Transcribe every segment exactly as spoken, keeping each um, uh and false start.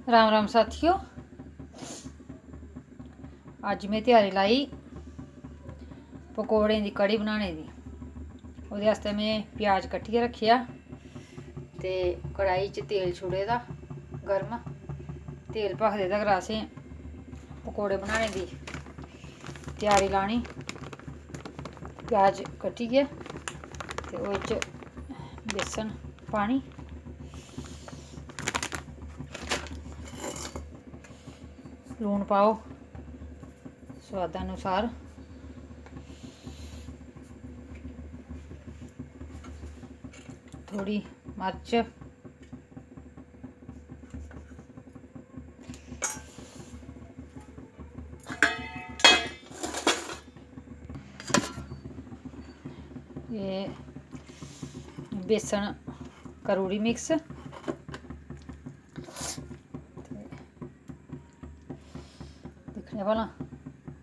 राम राम साथियो, अज्ज में त्यारी लाई पकौड़ें दी कढ़ी बनाने दी। ओह्दे आस्तै में प्याज कट्टियै रक्खेआ ते कढ़ाई च तेल छुड़े दा गर्म। तेल भखदे तगर असें पकौड़े बनाने दी त्यारी लानी। प्याज कट्टियै ते ओह्दे च बेसन पानी, लून पाओ स्वादानुसार, थोड़ी मर्च, एह् बेसन करी ओड़ी मिक्स। दिक्खने भला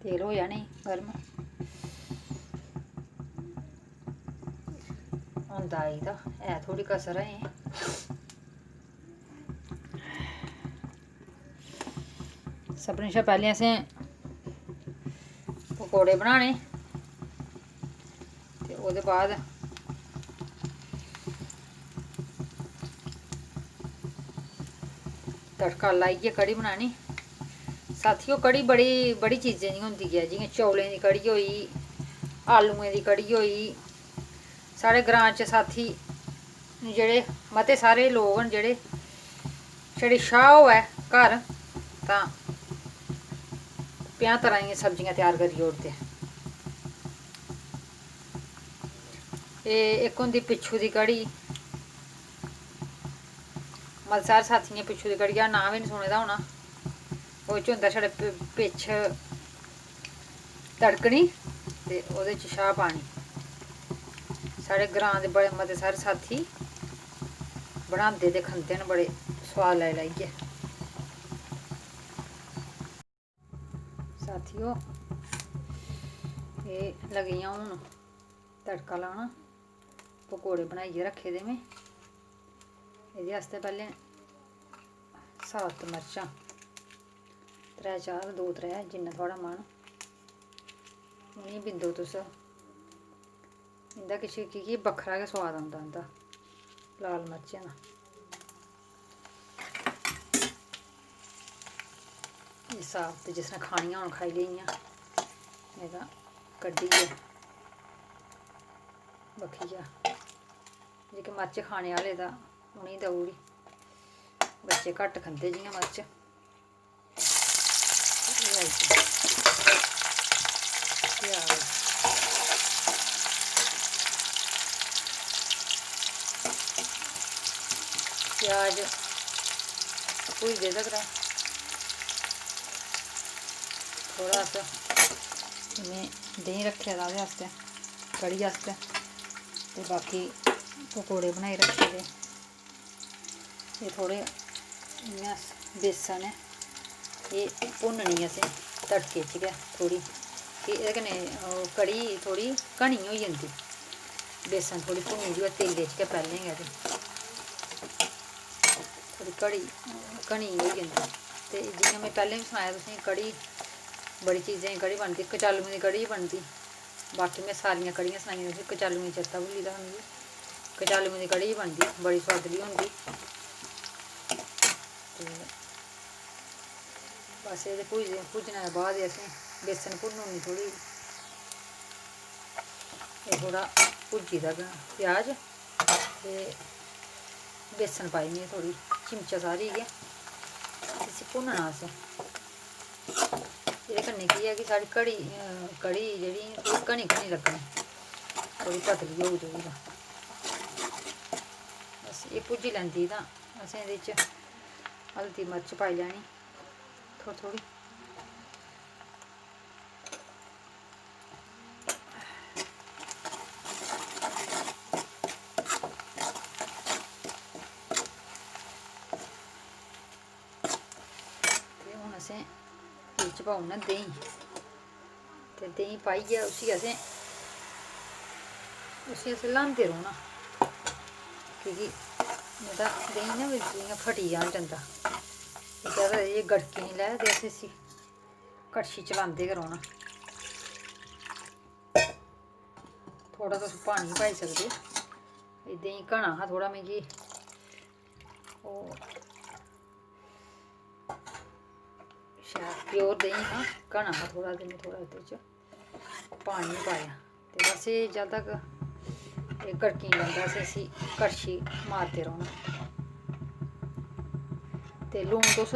तेल होएआ नेईं गर्म। होंदा आई दा ऐ, थोह्ड़ी कसर ऐ। सभनें शा पैह्लें असें पकौड़े बनाने ते ओह्दे बाद तड़का लाइयै कढ़ी बनानी। साथियो, कढ़ी बड़ी, बड़ी चीज़ें दी होंदी ऐ, जि'यां चौलें दी कढ़ी होई, आलूएं दी कढ़ी होई। साढ़े ग्रांऽ च साथी जेह्ड़े मते सारे लोक न, जेह्ड़े छड़े छाह् होऐ घर तां पंजाह् तरह दियां सब्जियां त्यार करी ओड़दे। एह् इक होंदी पिच्छु दी कढ़ी, मते सारे साथियें पिच्छु दी कढ़िया दा नांऽ बी निं सुने दा होना। ओह्दे च होंदा छड़ा पि-, पिच्छ तड़कनी ते ओह्दे च छाह् पानी। साढ़े ग्रांऽ दे बड़े मते सारे साथी बनांदे ते खंदे न बड़े सोआद लाई लाइयै। साथियो, एह् लगी आं हून तड़का लाना। पकौड़े बनाइयै रक्खे दे में। एह्दे आस्तै पैह्लें साबत मर्चां त्रै चार, दो त्रै, जिन्ना थुआढ़ा मन, उ'नेंगी बिंदो तुस। इं'दा किश, की के बक्खरा गै सोआद औंदा इं'दा लाल मर्चें दा। एह् साबत जिसने खानियां होन खाई लेइयां, नेईं तां कड्ढियै बक्खिया। जेह्के मर्च खाने आह्ले तां उ'नेंगी देई ओड़ी। बच्चे घट्ट खंदे जि'यां मर्च। एह् आई गे प्याज। प्याज भुजदे तगर थोह्ड़ा अस इ'यां देहीं रक्खे दा ओह्दे आस्तै, कढ़ी आस्तै, ते बाकी पकौड़े बनाई रक्खे दे। एह् थोह्ड़े इ'यां बेसन ऐ, एह् भुन्ननी असें तड़के च गै थोह्ड़ी, कि एह्दे कन्नै ओह् कढ़ी थोह्ड़ी घनी होई जंदी। बेसन थोह्ड़ी भुन्नी दी होऐ तेलै च गै पैह्लें गै ते थोह्ड़ी घड़ी, घनी होई जंदी। ते जि'यां में पैह्लें बी सनाया तुसेंगी, कढ़ी बड़ी चीज़ें दी कढ़ी बनदी, कचालुएं दी कढ़ी बनदी। बाकी में सारियां कढ़ियां सनाइयां तुसेंगी, कचालुएं दी चेता भुल्ली दा हा मिगी। कचालुएं दी कढ़ी बनदी, बड़ी सोआदली होंदी। ते बस एह्दे भुज-, भुज्जने दे बाद असें बेसन भुन्नी ओड़नी थोह्ड़ी। एह् थोह्ड़ा भुज्जी दा प्याज ते बेसन पाई ओड़नी थोह्ड़ी, चिमचा सारी गै। इसी भुन्नना असें। एह्दे कन्नै केह् ऐ कि साढ़ी कढ़ी, अ, कढ़ी जेह्ड़ी थोह्ड़ी घनी घनी लग्गनी, थोह्ड़ी पतली होग जेह्ड़ी तां। बस एह् भुज्जी लैंदी तां असें एह्दे च हल्दी मर्च पाई लैनी थोह्ड़ी थोह्ड़ी। ते हून असें एह्दे च पाई ओड़ना देहीं। ते देहीं पाइयै उसी असें, उसी असें ल्हांदे रौह्ना, की के नेईं तां देहीं ना बिल्कुल इ'यां फटी जान जंदा। जैदा एह् गड़की निं लै ते असें इसी कड़छी चलांदे गै रौह्ना। थोह्ड़ा तुस पानी पाई सकदे, एह् देहीं घना हा थोह्ड़ा, मिगी ओह् शैल प्योर देहीं हा, घना हा थोह्ड़ा, ते में थोह्ड़ा एह्दे च पानी पाया। ते बस एह् जद तक एह् गड़की निं लैंदा, असें इसी कड़छी मारदे रौह्ना। ते लून तुस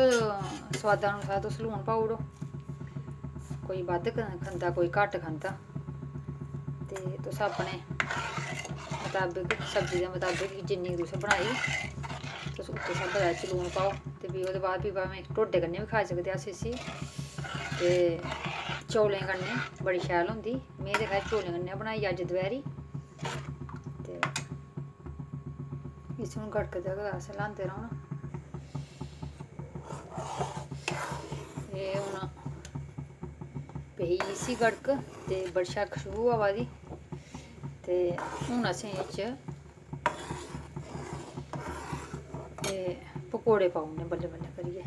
सोआदा अनुसार तुस लून पाई ओड़ो, कोई बद्ध ख-, खंदा, कोई घट्ट खंदा। ते तुस अपने मताबक, सब्जी दे मताबक जिन्नी तुसें बनाई, तुस उस्सै स्हाबै दा च लून पाओ। ते फ्ही ओह्दे बाद फ्ही भामें ढोडे कन्नै बी खाई सकदे अस इसी, ते चौलें कन्नै बड़ी शैल होंदी। में ते खैर चौलें कन्नै बनाई अज्ज दपैह्री। ते इसी हून गड़कदे तगर असें ल्हांदे रौह्ना। एह् हून पेई इसी गड़क ते बड़ी शैल खुशबू आवा दी। ते हून असें एह्दे च ते पकौड़े पाई ओड़ने बल्लें बल्लें करियै,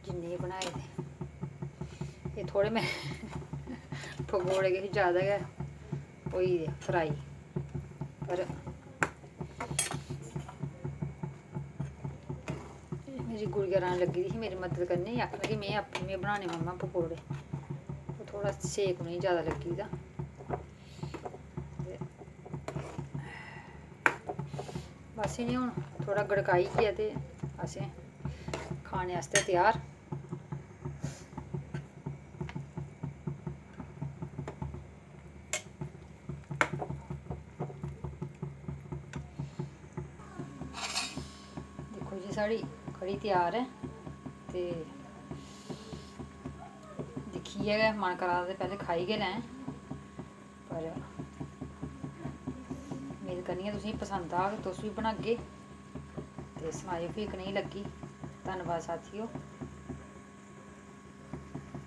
जिन्ने एह् बनाए दे। एह् थोह्ड़े में पकौड़े किश जैदा गै होई गेदे फ्राई, पर मेरी गुड़िया रान लग्गी दी ही मेरी मदद करने गी, आखन लगी, "में आपूं में बनाने मम्मा पकौड़े।" ओह् थोह्ड़ा सेक उ'नेंगी जैदा लग्गी दा। ते बस इ'नें हून थोह्ड़ा गड़काइयै ते असें खाने आस्तै त्यार। दिक्खो जी, साढ़ी कढ़ी त्यार ऐ ते दिक्खियै गै मन करा दा ते पैह्लें खाई गै लैं। पर उम्मीद करनी आं तुसेंगी पसंद आग, तुस बी बनागे ते सनाएओ फ्ही कनेही लग्गी। धन्नबाद साथियो।